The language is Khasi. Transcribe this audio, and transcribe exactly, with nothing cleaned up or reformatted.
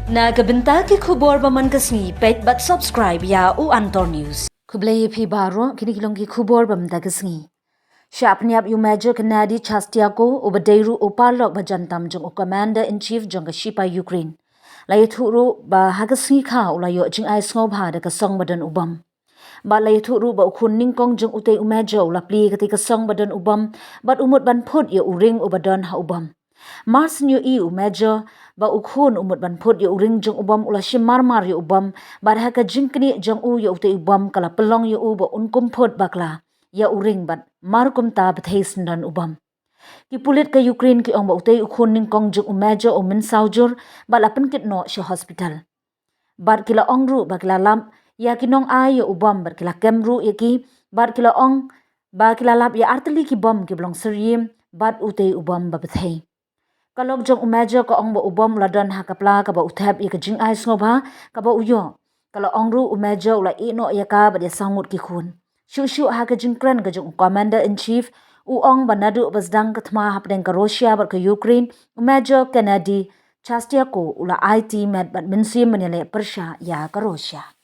Na ka bynta ki khubor ba man ka sngi, peit bad subscribe ïa u Antor News. Khublei ïa phi baroh, kine ki long ki khubor ba mynta ka sngi. Shah pynïap ïa u Major Gennady Chastyanko, uba dei ruh u paralok ba jan tam jong u Commander in Chief jong ka shipai Ukraine. La ïathuh ruh ba ha ka sngi kha u la ïoh jingai sngewbha da ka song ba don u bom. Bad la ïathuh ruh ba u khun nyngkong jong utei u Major u la plie ïa katei ka song ba don u bom, bad u mut ban phut ïa u ring uba don ha u bom. Mar shen ïohi u Major ba u khun u mut ban phut ïa u ring jong u bom, u la shim marmar ïa u bom, bad ha ka jingknieh jong u ïa utei u bom ka la pynlong ïa u ba un kum phut bakla ïa u ring, bad mar kumta bthei syndon u bom. Ki pulit ka Ukraine ki ong ba utei u khun nyngkong jong u Major u mynsaw jur, bad la pynkit noh sha hospital. Bad ki la ong ruh ba ki la lap ïa ki nongai ïa u bom, bad ki la kem ruh ïa ki, bad ki la ong ba ki la lap ïa artylli ki bom kiba long syriem bad utei u bom ba bthei. Ka lok jong u Major ka ong ba u bom u la don ha ka pla kaba u thep ïa ka jingai sngewbha kaba u ïoh. Ka la ong ruh u Major u la ïeh noh ïa ka bad ïa saw ngut ki khun. Shuh shuh ha ka jingkren ka jong u Commander in Chief, u ong ba naduh ba sdang ka thma hapdeng ka Russia bad ka Ukraine, u Major Gennady Chastyanko u la aiti met bad mynsiem ban ïaleh pyrshah ïa ka Russia.